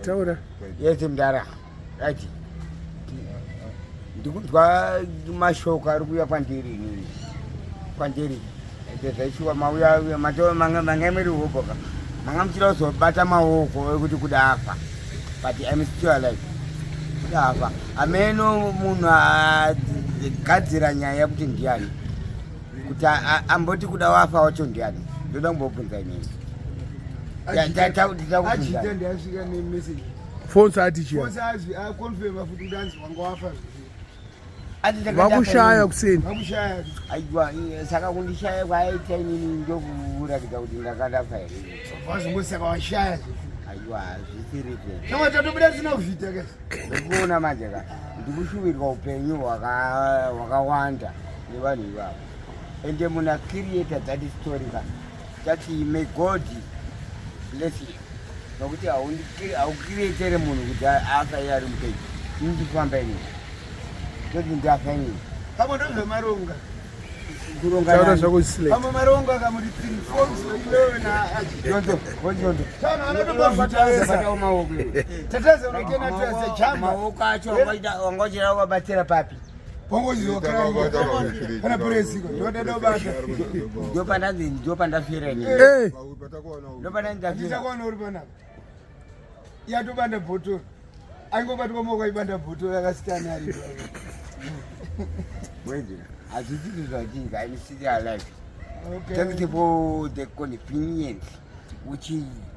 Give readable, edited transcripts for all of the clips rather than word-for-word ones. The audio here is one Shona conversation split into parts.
Taura. Yes, mdara. Right. Ndikunzwa mashoko ari kuuya kwandiri inini. Kwandiri. Ende zvaishuwa mauya matova manga manga muri hoboka. Manga muchida kuzobata maoko ekuti kuda afa. But I'm still alive. Kuda afa. Ameno munhu agadzira nyaya yekuti ndiani. Kuti amboti kuda wafa wacho ndiani. Ndoda kumbobvunza inini. Achita ndasvika nemessage. Fonso ati chiya. Fonso azvi aconfirma futi kuti anzi wanga wafa Vakushaya kuseni. Vakushaya. Aiwa saka kundishaya kwaita inini ndokuratidza kuti ndakandafa here. Vazongosaka washaya zve. Aiwa hazvisiri zve. Chama tatobuda tisina kuvhita ke. Ndikuona manje ka ndikushuwirwa upenyu hwakawanda nevanhu ivavo. Ende muna creator that story ka. Tati may God bless you. Nokuti haukiretere munhu kuti afa iye ari mupenyu. Ini ndifamba ini. Toti ndafa ini. Pamwe ndozvemaronga. Kuronga Taura zvako Slay. Pamwe maronga kamuti three forms iwewe na achi. Jonzo, jonzo. Tana anotobavhita maoko iwe. Tataza unotena tuya sechamba. Maoko acho wanga uchida kubatsira papi? Kana puresiko ndodadobata. Ndopandanzi ndopandafira ini. Eh, Ndopandanzi ndafira. Ndichakuona uri panapa. Yatobanda bhotoro. Aingobatwa maoko aibanda bhotoro akasitana ari. Wait, hazvisizvo zvatinga, I'm still alive. Okay. Thanks for the convenience which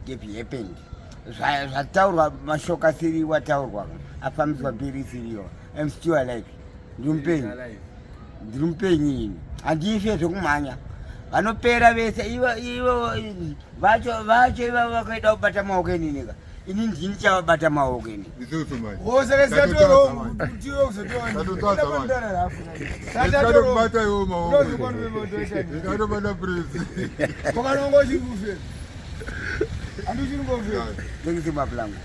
have happened. Zvataurwa mashoko asiri wataurwa afambiswa mberi isiriyo. I'm still alive. Ndiri mupenyu. Ndiri mupenyu ini. Handife zvekumhanya. Vanopera vese ivo ivo vacho vacho ivavo vakaida kubata maoko inini ka. Ini ndini chavabata maoko ini. Isusu manje. Wose Tatotadza manje. tiwe kuzotoona. Tatotadza manje. Ndakondana rafu. Ndikatobata iwo maoko. Ndozvikondana Ndikatobata presi. Wakanongo uchiri kufema. Handi uchiri kufema. Thanks mapulangu.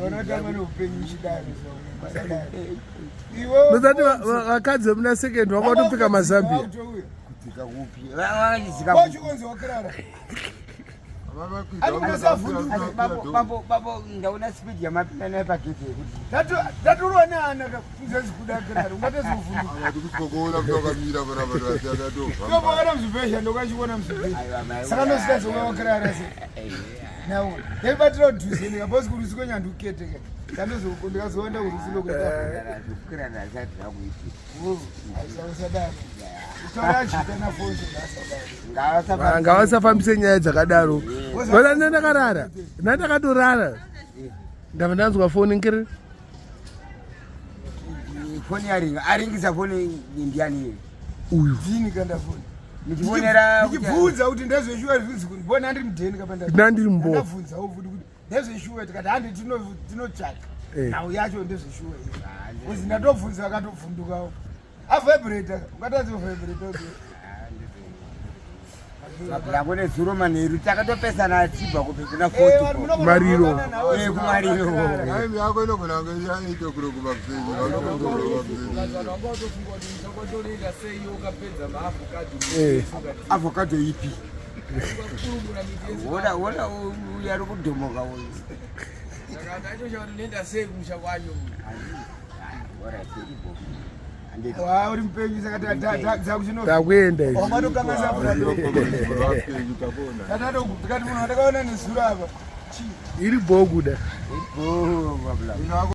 Vanotamba neupenyu uchidaro. Iwe ndozati vakadzi vemuna second vanga vatopfeka mazambia. Kudzika kupi? Vakachizika kupi? Wachikonzi wakarara. Ari kusavhunduka. Asi babo babo babo ndaona speed yamapinda nayo pagedhi yekuti Tatorwa neana kakunzezi kuda kirara. Ungatozovhunduka. Tikutokuona kuti wakamira panapa tatobva. Ndopaona muzvibhedhlera ndokachiona muzvibhedhlera. aiwa mai. Saka ndosvika dzomwe wakarara sei. Naona. Ndaibatira dhuze ndikabosi kurusi kwenyanduketeka. Ndikazoenda kurusi lokuita. Zvekukwirana hazvisati zvakuitika. Usadaro. Tora achita nafonso ngasadaro. Ngavasafambise nyaya dzakadaro. Vana ndandakarara. Ndandakatorara. Ndabva ndanzwa foni ngiri. Foni yaringa, aringisa foni ndiani iye? Uyu. Ndini kandafoni. Ndichifonera Ndichibvunza kuti ndezveshuwa zvinzi kuti mbona ndiri mudheni kapanda. Ndandiri mumbo. Ndabvunzawo futi kuti ndezveshuwa tikati handi tinotsvaka. Eh. Nhau yacho ndezveshuwa iyi. Kuzi ndatobvunza vakatobvundukawo. Avhibrate ungatadzi kuvhibrate. Mapulangu nezuro manheru takatopesana achibva kupi kuna Eh, 40. Mariro. Eh, kumariro. Time yako inogona kunge yaita kurokuba kuseni. Vanokurokuba kuseni. Wanga watofunga kuti muchakwatonoita sei ukapedza maavocado. Eh. Avocado ipi? Ukakurumura miti yese. Wona wona uyu ari kudhomoka uyu. Saka ndacho chakuti sei kumusha kwacho. Alright, iripo. Handiti. Wa uri mupenyu saka dzakuchino. Takuenda izvi. Wamatokanganisa Vapenyu takuona. Tikati munhu andakaona nezuro apa. Chii? Iri bho kuda. Iripo mapulangu.